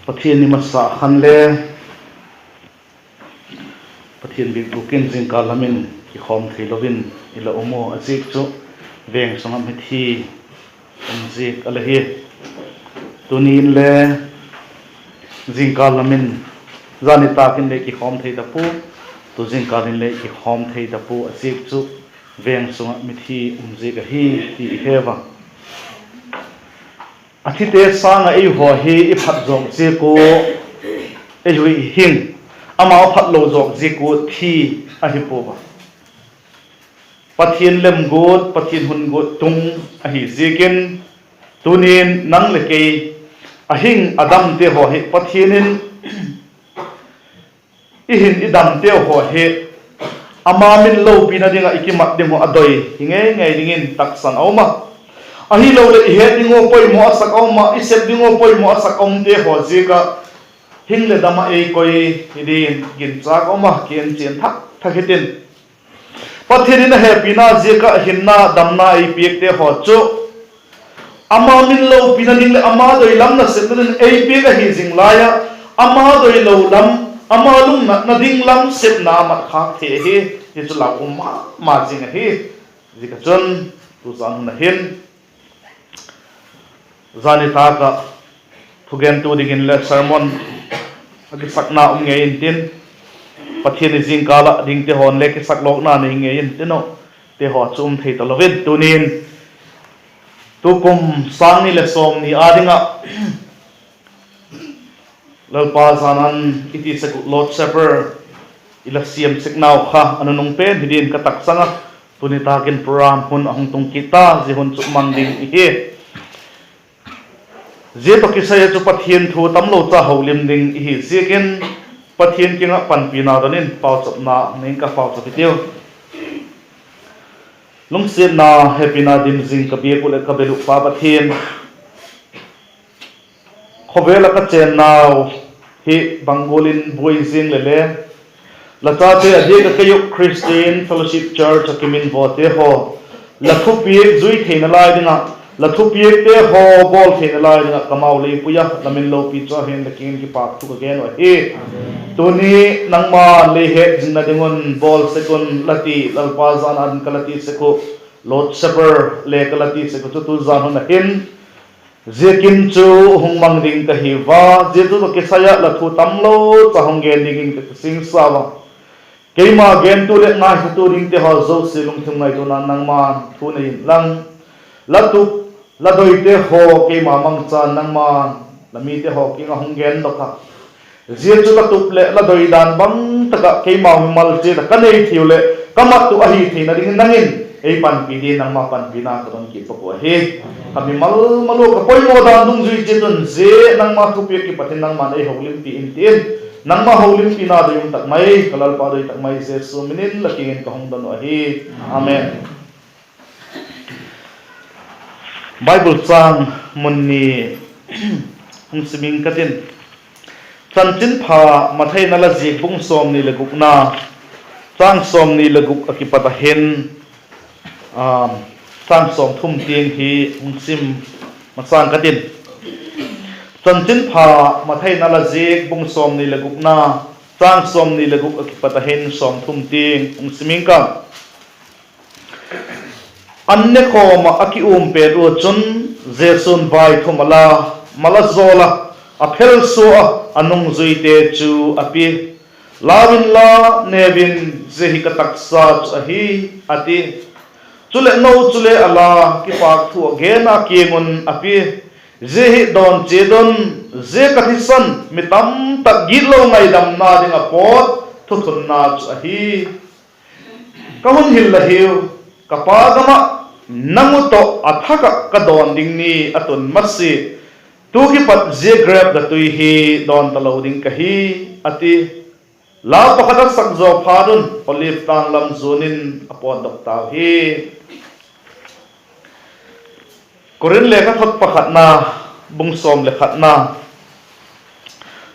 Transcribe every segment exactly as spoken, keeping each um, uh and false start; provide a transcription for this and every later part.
Pathian ni masa khan le, Pathian biakbûk in zingkal lam in kikhawm theilo in i la um u, a ziak chu veng sung ah mithi um ziak a la hi. Tuni'n le zingkal lam in, zan nitâk in le kikhawm thei ta pua, tu zingkal in le kikhawm thei ta pua, a ziak chu veng sung ah mithi um ziak ahi ti i he a. A thite sâng ah eihaw hi i phat zawk ziak ua, eihaw hi hing, amau phat lo zawk ziak ua thi ahi pua a. Pathian lemguat, Pathian hun guat tung ahi ziakin, tuni'n nang leh kei, a hing a damte haw hi Pathian in, i hin i damteu haw hi ama min lopina ding ah i kimat ding uh a doi hi ngei ngei dingin taksan a um a. Ahiloleh i het ding ua poimaw a sak a um a, i sep ding ua poimaw a sak a umte haw ziak ah hing leh dam ah ei koi hi dingin ginchâk a um a, kienchian thak thak hitin. Pathian in a hepina ziak ah hinna damna ei piakte haw chu ama min lopina ding leh ama doi lam nasepna ding ei piak ahi zing lai ah, ama doi lo lam, ama lungnatna ding lam sepna a mat khâk thei ahi. Hi chu lau um ma ma zing ahi. Ziak ah chun, tu zan hun ah hin, zan nitâk ah thugentu dingin le sermon a kisakna um ngei intin, Pathian ni zingkal ah dingte haw'n le kisaklawkna nei ngei intin uh, te haw chu um thei talo in, tuni'n tukum sâng ni leh sawmni â ding ah Lalpa zan an i ti sek uh Lord's Supper i la siam seknau kha a nunung pen hi dingin ka taksang a, tu nitâk in program hun a hung tung kit ta, zia hun chu mang ding i hi. Zia tawh kisai ah chu Pathian thu tamlo cha holim ding i hi ziakin, Pathian kiang ah panpina don in pauchapna nei ing ka, pauchap hitiu. Lungsiatna hepina dim zing ka biak uh leh ka bel uh Pa Pathian, khawvel ah ka chênnau hi bang gual in buai zing leh le, la chate a diak ah kei uh Christian Fellowship Church ah kiminvawte haw la thupiak zui theina lai ding ah, la thupiakte haw bawl theina lai ding ah ka mau lei pui a, la min lopi chu a hen, la kiang in kipâk thu ka gen uh ahi. Tuni nangma lei hetzingna ding un bawl sek un la ti, Lalpa zan an ka la ti sek uh, Lord's Supper le ka la ti sek uh chu tu zan hun ah hin, zia kin chu hung mang ding ka hi ua, zia chu tawh kisai ah la thu tamlo cha hung gen dingin ka kisingsa ua. Keima gentu leh ngaithatu dingte haw zosia lungthim ngaituana nangma'n thu nei inlang, la tup, la doite haw keima mangchan nangma'n la mite haw kiang ah hung gendok a. Zia chu la tup leh la doi dan bang tak ah keimau mimal chiat ah ka nei thei uh leh ka mat uh ahi theina dingin nang in ei panpi dingin nangma panpina ka don kit bak uh ahi. Ka mimal mal ua ka poimaw dan dungzui chiat un zia nangma thupiak kipat in nangma'n ei holimpi intin, nangma holimpina doi um tak mai, ka Lalpa doi tak mai Jesu min in la kiang in ka hung don uh ahi. Amen. Bible châng mun ni hung sim ing ka tin, Chanchinpha Mathai in a la ziak bung sawmni leh gukna, châng sawmni leh guk ah kipat a hin, châng sawmthum tiang hi hung sim masâng ka tin. Chanchinpha Mathai in a la ziak bung sawmni leh gukna, châng sawmni leh guk ah kipat a hin sawmthum tiang hung sim ing ka. An nekhawm ah a ki um pen ua chun, Jesu'n vaithum a la, mal a zawl a, a phelsua a, a nungzuite chu a pia, Lau inla, neu in, zia hi ka taksa chu ahi, a ti. Chuleh no chule a la, kipâk thu a gen a, kiang un a pia, Zia hi dawn chiat un, zia ka thisan mi tamtak gitlo ngaidamna ding ah pawt thuthunna chu ahi. Ka hun hil la hiu, ka Pa gam ah nang uh tawh a thak ah ka dawn ding ni a tun masia, tu kipat zia grep datui hi dawn talo ding ka hi, a ti. La pakhat a sak zaw phat un Olive tâng lam zuan in a pawtdok tau hi. Korinth lekhathot pakhatna, bung sawm leh khatna,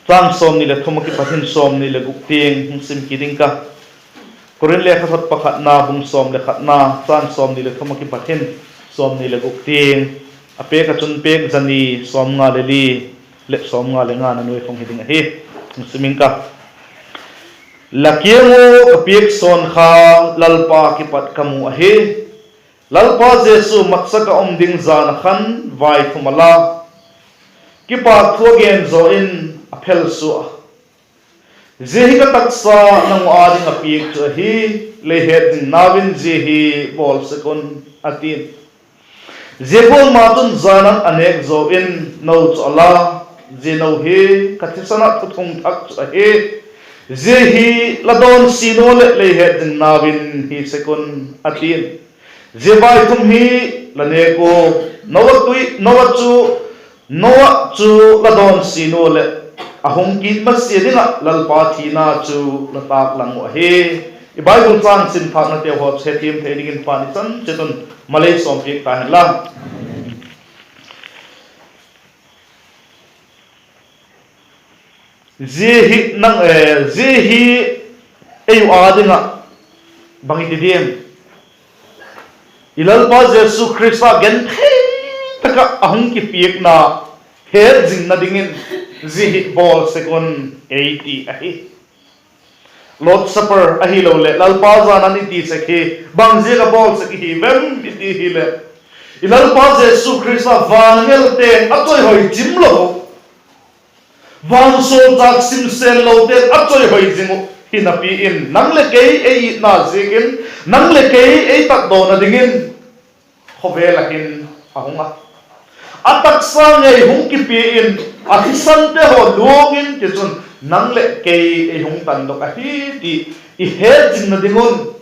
châng sawmni leh thum ah kipat hin sawmni leh guk tiang hung sim kit ing ka. Korinth lekhathot pakhatna, bung sawm leh khatna, châng sawmni leh thum ah kipat hin sawmni leh guk tiang, a pêk ah chun pêk za ni sawmnga leh li. le sawmnga le nga na nuai khawng hi ding ahi. Hung sim ing ka. La kiang ua ka piak sawn kha Lalpa kipat ka mu ahi. Lalpa Jesu matsak ah um ding jan ah khan vaithum a la, kipâk thu a gen zaw in a phelsua a. Zia hi ka taksa nang uh â ding ah piak chu ahi, lei het ding nau in zia hi bawl sek un, a ti'n. Zia gual ma chun jan an a nêk zaw in no chu a la, zia no hi ka thisan ah thuthung thak chu ahi, zia hi la dawn sin ua leh lei het ding nau in hi sek un, a ti'n. Zia vaithum hi la nêk ua, Noah chu, Noah chu la dawn sin ua leh a hung kit masia ding ah Lalpa thina chu la tâklang uh ahi. I Bible châng sim thâknateu haw chu hethiam thei dingin Pa'n i chan chiat un malei sawmpiak ta hen la. Zia hi, zia hi ei uh â ding ah bang i ti diam? I Lalpa Jesu Khrista genthei tak ah a hung kipiakna hetzingna dingin zia hi bawl sek un, ei ti ahi. Lord's Supper ahiloleh Lalpa jan an i ti sek hi bang ziak a bawl sek i hi vem i ti hileh, i Lalpa Jesu Khrista van a ngelte'n a chawihoi chim lo, vansawlchâk simsêl lote'n a chawihoi zing uh hinapi in nang leh kei ei itna ziakin, nang leh kei ei tatdawna dingin khawvel ah hin a hung a, a taksa ngei hung kipia in, a thisante haw luang in, tichun nang leh kei ei hung tandok ahi ti i hetzingna ding un,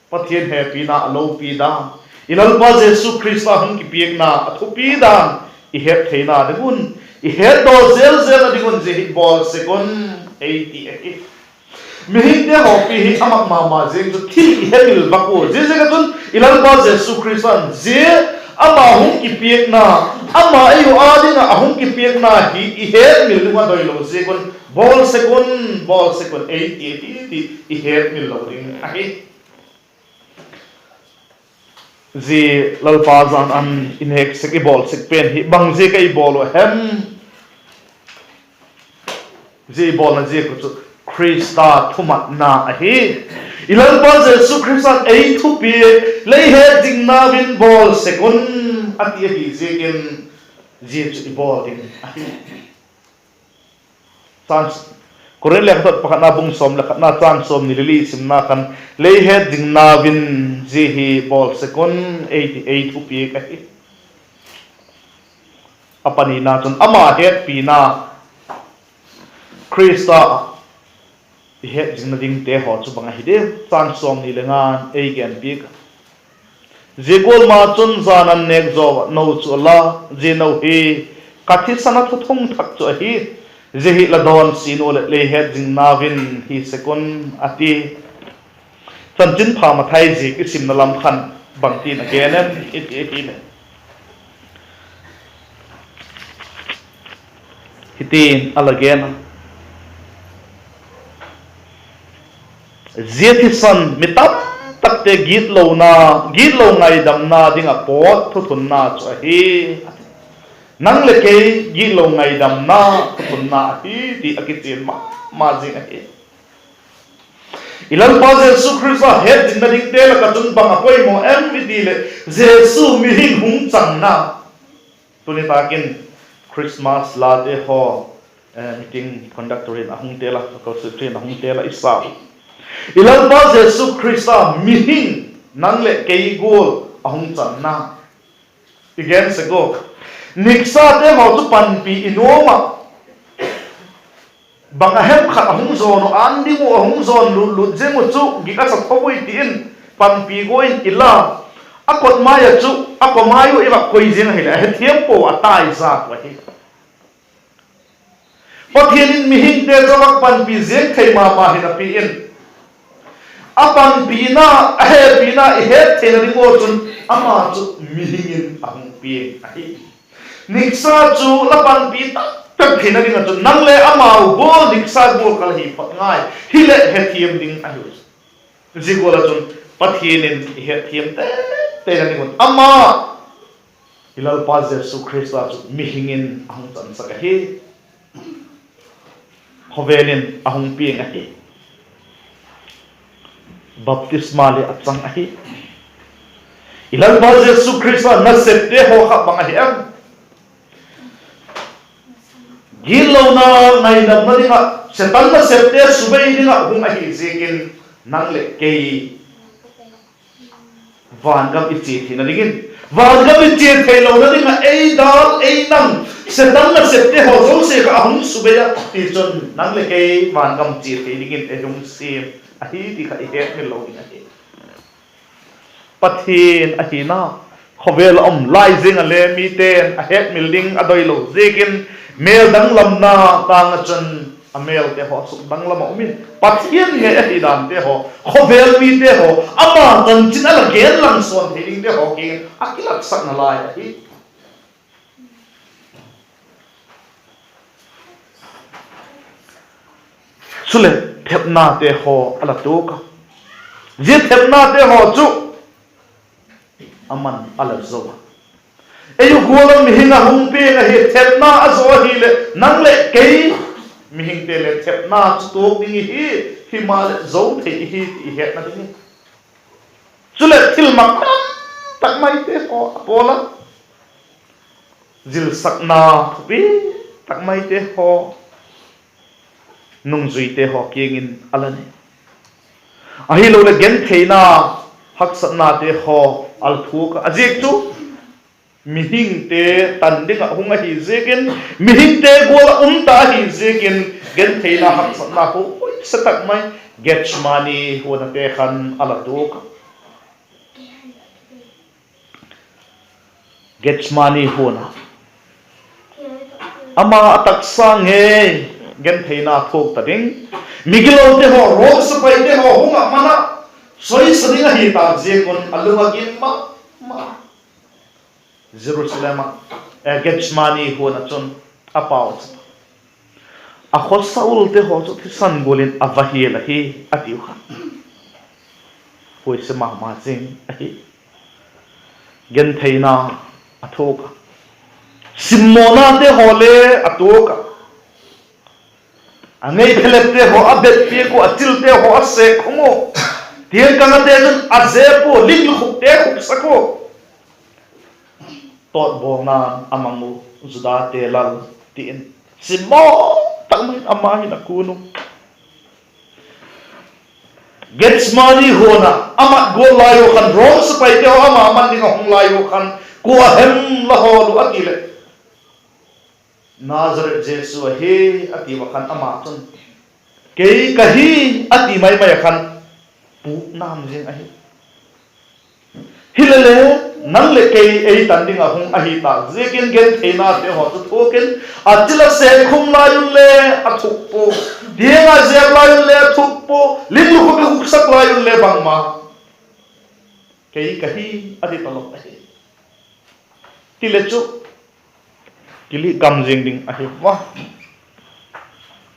Pathian hepina a lopi dan, i Lalpa Jesu Khrista hung kipiakna a thupi dan i het theina ding un, i hetdaw zel zelna ding un zia hi bawl sek un, ei ti ahi. Mihingte hawpi hi a mak ma ma ziang chu thil i hemil vak ua, ziaziak ah chun i Lalpa Jesu Khrista'n zia ama hung kipiakna, ama ei uh â ding ah a hung kipiakna hi i hemil ding a doilo ziak un, bawl sek un, bawl sek un, ei ti ahi ti i hemil lo ding ahi. Zia Lalpa jan an i nêk sek, i bawl sek pen hi bang ziak a i bawl uh hem? Zia i bawlna ziak uh chu Khrista thumatna ahi. I Lalpa Jesu Khrista'n ei thupiak, lei het ding nau in bawl sek un, a ti ahi ziakin zia chu i bawl ding ahi. Korinth lekhathot pakhatna bung sawm leh khatna châng sawmni le li simna khan, lei het ding nau in zia hi bawl sek un, ei ti, ei thupiak ahi. A panina chun ama hetpina, Khrista ah i hetzingna dingte haw chu bang ahi diam? Châng sawmni le nga'n ei genpiak a, zia gual ma chun jan an nêk zaw ah no chu a la, zia no hi ka thisan ah thuthung thak chu ahi, zia hi la dawn sin ua leh lei het ding nau in hi sek un, a ti. Chanchinpha Mathai ziak i simna lam khan bangtin a gen em i ti ahileh, hitin a la gen a: Zia thisan mi tamtakte gitlona, gitlo ngaidamna ding ah pawt thuthunna chu ahi. Nang leh kei gitlo ngaidamna thuthunna ahi ti a kichian ma ma zing ahi. I Lalpa Jesu Khrista hetzingna dingte lak ah chun bang a poimaw em i ti leh, Jesu mihing hung channa. Tuni tâk in Christmas late haw, meeting conductor in a hung tel a, local secretary in a hung tel a, i sa u. I Lalpa Jesu Khrista mihing, nang leh kei gual a hung channa i gen sek ua. Niksate haw chu panpi i nuam ah, bang a hem khat a hung zawn uh, an ding uh a hung zawn lut lut ziang uh chu gik a sa tho ui ti in, panpi gual in i la, a kot mai ah chu, a ko mai uh i vak koi ziang ahileh a hethiam pua, a taizak uh ahi. Pathian in mihingte chu a vak panpi ziang thei ma ma hinapi in, a panpina, a hepina i het theina ding ua chun ama chu mihing in a hung piang ahi. Niksa chu la panpi tak tak theina ding ah chun nang le amau gual niksa gual ka la hi phot ngai, hileh hethiam ding ahi. Zia gual ah chun Pathian in i hetthiam tei teina ding un ama, i Lalpa Jesu Khrista chu mihing in a hung chansak ahi. khawvel in a hung piang ahi. Baptisma le a chang ahi. I Lalpa Jesu Khrista nasepte haw kha bang ahi em? Gitlona ngaidamna ding ah, Setan nasepte subei ding ah hung ahi ziakin, nang leh kei vangam i chia theina dingin, vangam i chia theilona ding ah ei dal ei nang, Setan nasepte haw zosia kha a hung subei a, tichun nang leh kei vangam chia thei dingin ei hung siam ahi ti kha i hetmil lo ding ahi. Pathian ahina, khawvel ah um lai zing ah le mite'n a hetmil ding a doi lo ziakin, mêl danglamna tâng ah chun a mêlte haw sukdanglam ah um in, Pathian ngei ahi dante haw, khawvel mite haw, ama chanchin a la gen lang sawn thei dingte haw kiang in a kilatsakna lai ahi. Chuleh thepnate haw a la tuak a. Zia thepnate haw chu aman a la zo a. Ei u gual ah mihing a hung piang ahi, thepna a zo ahileh nang leh kei mihingte le thepna chu tuak ding i hi, himaleh zo thei i hi ti i hetna ding hi. Chuleh thilmak tam tak maite haw a pawl a, zilsakna thupi tak maite haw, nungzuite haw kiang in a la nei. Ahiloleh gentheina, haksatnate haw a la thuak a. A ziak chu mihingte tan ding ah hung ahi ziakin, mihingte gual ah um ta ahi ziakin, gentheina, haksatna huaise tak mai Gethsemane huanate khan a la tuak a. Gethsemane huan a, ama a taksa ngei gentheina thuak ta ding, migilote haw, Rom sepaite haw hung ah man ah soisa ding ahi ta ziak un a lung a gim ma ma. Jerusalem ah, eh, Gethsemane huan ah chun a pau chu, a khawsa ulte haw chu thisan gual in a va hial ahi, a tiu kha. Huaise ma ma zing ahi. Gentheina a thuak a, simmawnate haw le a tuak a. A ngei phelette haw a bet piak ua, a chilte haw a sek khum u. Tiang kangate chun a zep ua, ling lukhukte khuksak ua. Tawtbawlna'n a mang u, Judate lal, ti in simmaw tak mai in ama hin a kun u. Gethsemane huan ah a mat gual lai ua khan, Rom sepaite haw ama man ding a hung lai ua khan, kua hem la hawl u a ti leh, Nazareth Jesu ahi, a ti ua khan ama chun, kei ka hi, a ti mai mai a khan, puk nam zing ahi. Hilele, nang leh kei ei tan ding ah hung ahi ta ziakin gentheinate haw chu thuak in, a chil a sek khum lai un le a thuk pua, tiang a zep lai un le a thuk pua, ling lukhuk a khuksak lai un le bangma, kei ka hi, a ti talo ahi. Ti le chu, kili gam zing ding ahi a.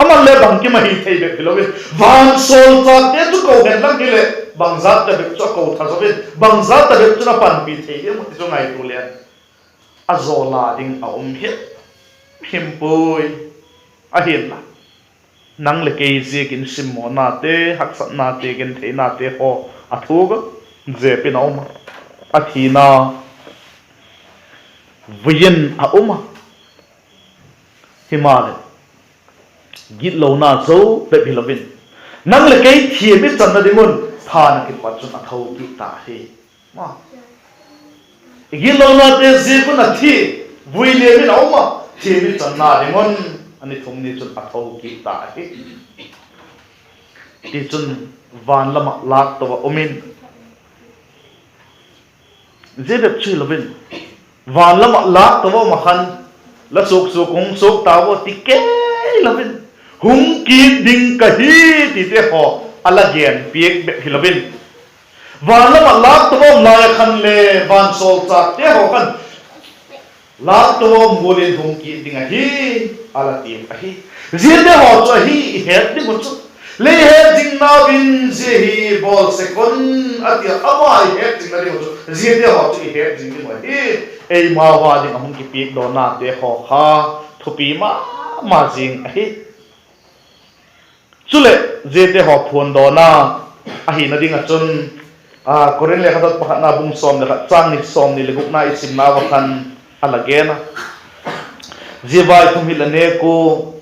Aman le bangkim a hi thei bep hilo in, vansawlchâkte chu ko hen lang hileh, bangzat ta bep chu a ko tha zo in, bangzat ta bep chun a panpi thei diam ti chu ngaitua le, a zaw la ding a um him him puai. Ahinla, nang leh kei ziakin simmawnate, haksatnate, gentheinate haw a thuak a, zep in a um a, a thina vui in a um a. Himaleh, gitlona zo bep hilo in, nang leh kei thiam i channa ding un than a kipat chun a tho kit ta hi. I gitlonate ziak un a thi, vui liam in a um a, thiam i channa ding un a ni thum ni chun a tho kit ta hi. Tichun, van lam ah lâkto ah um in, zia bep chu hilo in, van lam ah lâkto ah um ah khan, la suak suak hung suak tau a ti kei lo in, hung kit ding ka hi, tite haw a la gen piak bep hilo in, van lam ah lâkto ah um lai a khan le, vansawlchâkte haw khan, lâkto ah um gual in hung kit ding ahi, a la ti ahi. Ziate haw chu ahi i het ding uh chu, lei het zing nau in zia hi bawl sek un, a ti a, ama i het zingna ding uh chu ziate haw chu i het zing ding uh ahi. Eimau â ding a hung kipiakdawnate haw kha thupi ma ma zing ahi. Chuleh ziate haw phuandawna ahina ding ah chun, Korinth lekhathot pakhatna bung sawm leh khat châng ni sawmni leh gukna i simnau ah khan a la gen a, zia vaithum hi la nêk ua,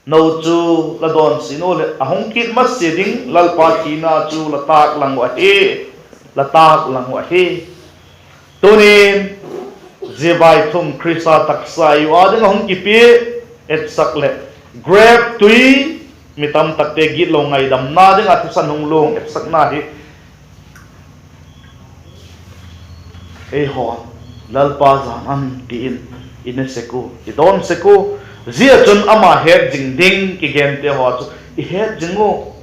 no chu la dawnsin u leh a hung kit masia ding Lalpa thina chu la tâk lang uh ahi, la tâk lang uh ahi. Tunin zia vaithum Khrista taksa i ua ding a hung kipia, etsak leh grep tui, mi tamtakte gitlo ngaidamna ding ah thisan hung luang etsakna hi eihaw Lalpa jan an ti in i ne sek u, i dawn sek u. Zia chun ama het zing ding kigente haw chu i het zing u.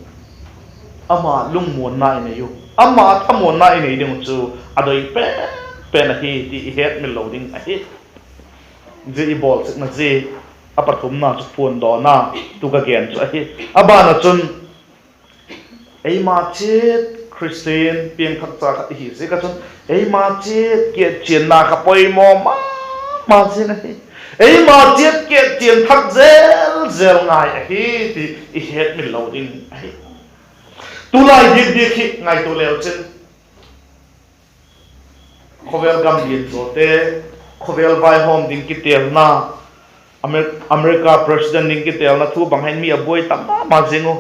Ama lungmuanna i nei u, ama thamuanna i nei ding uh chu a doi pen pen ahi ti i hetmil lo ding ahi. Zia i bawl sekna zia a pathumna chu phuandawna, tu ka gen chu ahi. A ban ah chun eima chiat Khristian piangthakcha khat i hi ziak ah chun eima chiat kichianna kha poimaw ma ma zing ahi. Eima chiat kichian thak zel zel ngai ahi ti i hetmil lo ding ahi. Tulai diak diak hi ngaitua leu chin, khawvel gam lian zawte, khawvel vaihawm ding kitêlna, Amer- America president ding kitêlna thu bang hin mi a buai tam ma ma zing u.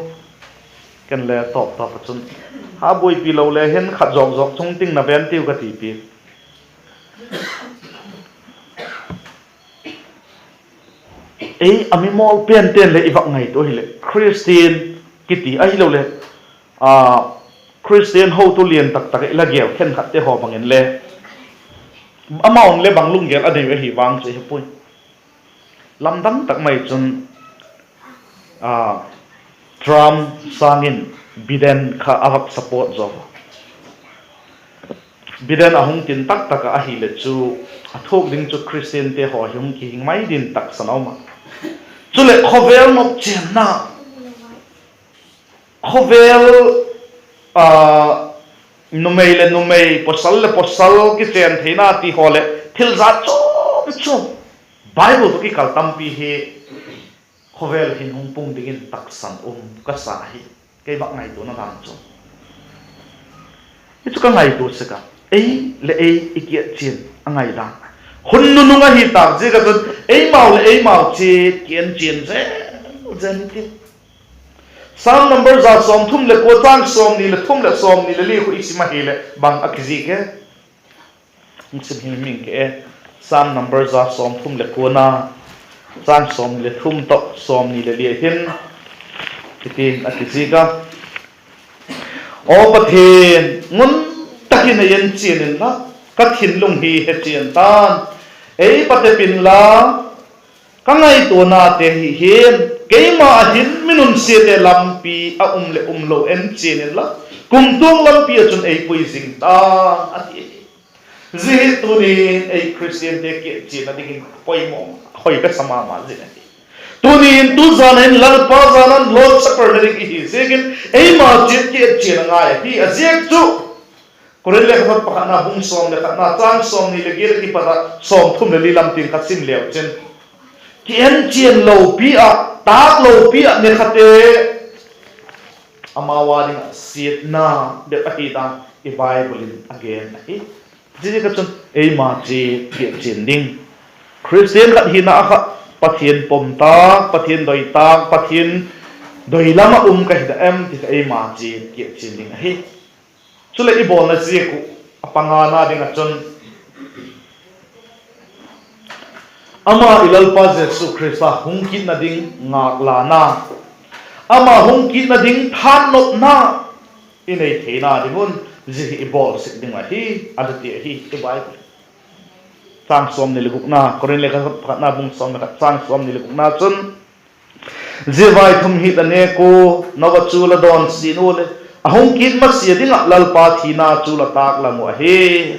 Ken le tawp tawp ah chun, ha buaipi lo le hin khat zawk zawk chung ting na ven tiu ka tipi. Ei a mimawl pente'n le i vak ngaitua hileh Khristian kiti ahiloleh Khristian hotu lian tak tak i la gel khenkhatte haw bang inle, amau'n le bang lunggel a nei ahi vang chu i he puai. Lamdang tak mai chun Trump sâng in Biden kha a vak support zaw. Biden a hung tin tak tak ah ahileh chu a thuak ding chu Khristiante haw hi hung kihing mai din taksan a um a. Chuleh khawvel nopchianna, khawvel numei leh numei, pawsal leh pawsal kichen theina ti haw leh thil zat chuam chuam, Bible tawh kikal tampi hi khawvel hin hung pung dingin taksan um ka sa ahi. Kei vak ngaituana dan chu, hi chu ka ngaitua sek a, ei leh ei i kichian a ngai dan, hun nunung ahi tâk ziak ah chun eimau leh eimau chiat kichian zel zel i ti. Sam number za sawmthum leh kua, châng sawmni leh thum leh sawmni leh li khu i sim ahileh bang a kizik e? Hung sim himhim ing ke e. Sam number za sawmthum leh kuana, châng sawmni leh thum tawh sawmni leh li hin hitin a kizik a: Aw Pathian, ngun tak in ei enchian inla, ka thinlung hi hechian ta'n; ei patep inla, ka ngaituanate hi hi'n. Keima ah hin mi nunsiate lampi a um leh um lo enchian inla, kumtuang lampi ah chun ei pui zing ta'n, a ti ahi. Zia hi tunin ei Khristiante kichianna dingin poimaw, hoi ka sa ma ma zing ahi. Tunin tu zan in Lalpa zan an Lord's Supper na ding i hi ziakin eima chiat kichian a ngai ahi. A ziak chu Korinth lekhathot pakhatna bung sawm leh khatna châng sawmni leh giat a kipat ah sawmthum leh li lam tiang ka sim leu chin, kienchian lopi ah, tâk lopi ah ne khate, amau â ding ah siatna bep ahi dan i Bible in a gen ahi. Ziaziak ah chun eima chiat kichian ding, Khristian khat hina ah kha Pathian pom tâk, Pathian doi tâk, Pathian doi lam ah um ka hi da em ti kha eima chiat kichian ding ahi. Chuleh i bawlna ziak uh a pangana ding ah chun, ama i Lalpa Jesu Khrista hung kitna ding ngâklâna, ama hung kitna ding thanopna i nei theina ding un zia hi i bawl sek ding ahi, a ti ahi i Bible. Châng sawmni leh gukna, Korinth lekhathot pakhatna bung sawm leh khat châng sawmni leh gukna chun, zia vaithum hi la nêk ua, Noah chu la dawnsin ua leh a hung kit masia ding ah Lalpa thina chu la tâk lang uh ahi.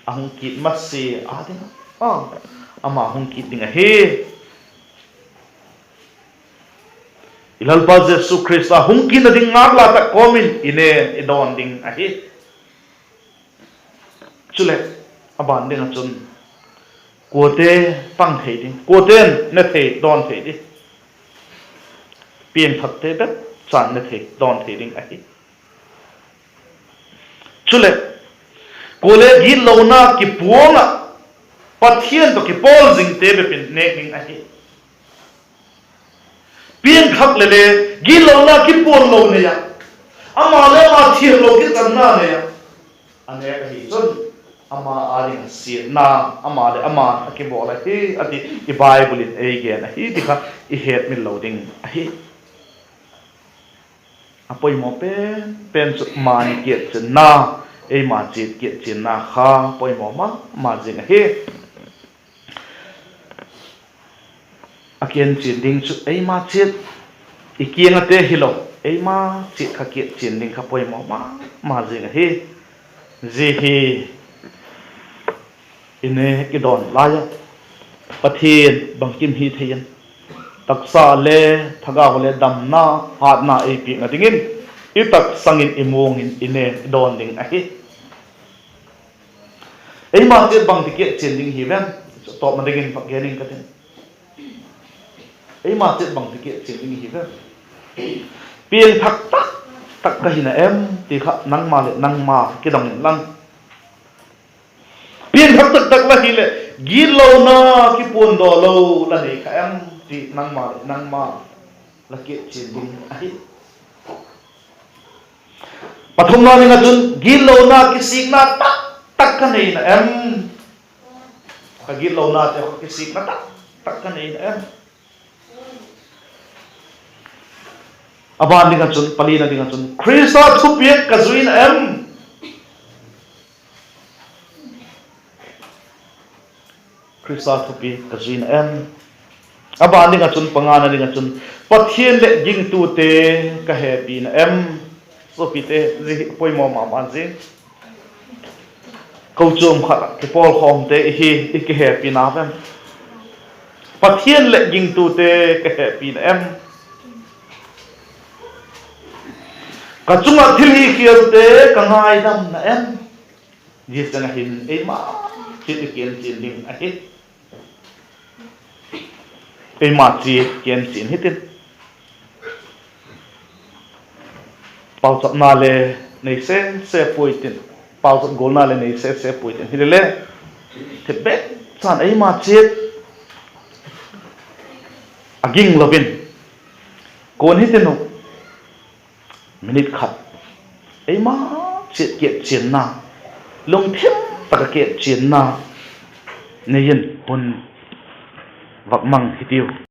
A hung kit masia â ding ah, ama hung kit ding ahi. I Lalpa Jesu Khrista hung kitna ding ngâkla tak kawm in i ne i dawn ding ahi. Chuleh a ban ding ah chun kuate pang thei ding, kuate'n ne thei dawn thei ding? Piangthakte bep chan ne thei, dawn thei ding ahi. Chuleh, kuale gitlona kipuang ah Pathian tawh kipawl zingte bep in nêk ding ahi. Piangthak leh le, gitlona kipuang lo nei ah, ama leh ama thiamlo kichanna nei ah, a nêk ahi chun, ama â ding ah siatna, ama leh ama a kibawl ahi, a ti i Bible in ei gen ahi ti kha i hetmil lo ding ahi. A poimaw pen pen chu mani kiatchianna, eima chiat kiatchianna kha poimaw ma ma zing ahi. A kiatchian ding chu eima chiat, i kiang ate hilo, eima chiat kha kiatchian ding kha poimaw ma ma zing ahi. Zia hi i nêk i dawn lai ah Pathian bangkim hi thei in, taksa le, thagau le damna, hâtna ei piakna dingin, i taksang in, i muang in i nêk i dawn ding ahi. Eima chiat bangti kiatchian ding hi vem? Tawpna dingin vak gen ing ka tin. Eima chiat bangti kiatchian ding hi vem? Piangthak tak tak ka hina em ti kha nangma leh nangma kidong inlang, piangthak tak tak la hileh, gitlona kipuandaw lo la nei kha em ti nangma leh nangma la kiatchian ding ahi. Pathumna ding ah chun, gitlona kisikna tak tak ka nei na em? Ka gitlonate kha kisikna tak tak ka nei na em? A ban ding ah chun, palina ding ah chun, Khrista thupiak ka zui na em? Khrista thupiak ka zui na em? A ban ding ah chun, pangana ding ah chun, Pathian leh gingtute ka hepi na em? Suapite, zia hi poimaw ma ma zing. Kochuam khat ah kipawlkhawmte i hi, i kihepi na vem? Pathian leh gingtute ka hepi na em? Ka chung ah thilhikhialte ka ngaidam na em? Zia chang ah hin eima chiat i kienchian ding ahi. Eima chiat kienchian hitin. Pauchapna le nei sese puai tin, pauchap gualna le nei sese puai tin, hile le, thip bêk chan eima chiat a ging lo in, kuan hitin uh, minute khat eima chiat kiatchianna, lungthim tak ah kiatchianna nei in hun vak mang hitiu.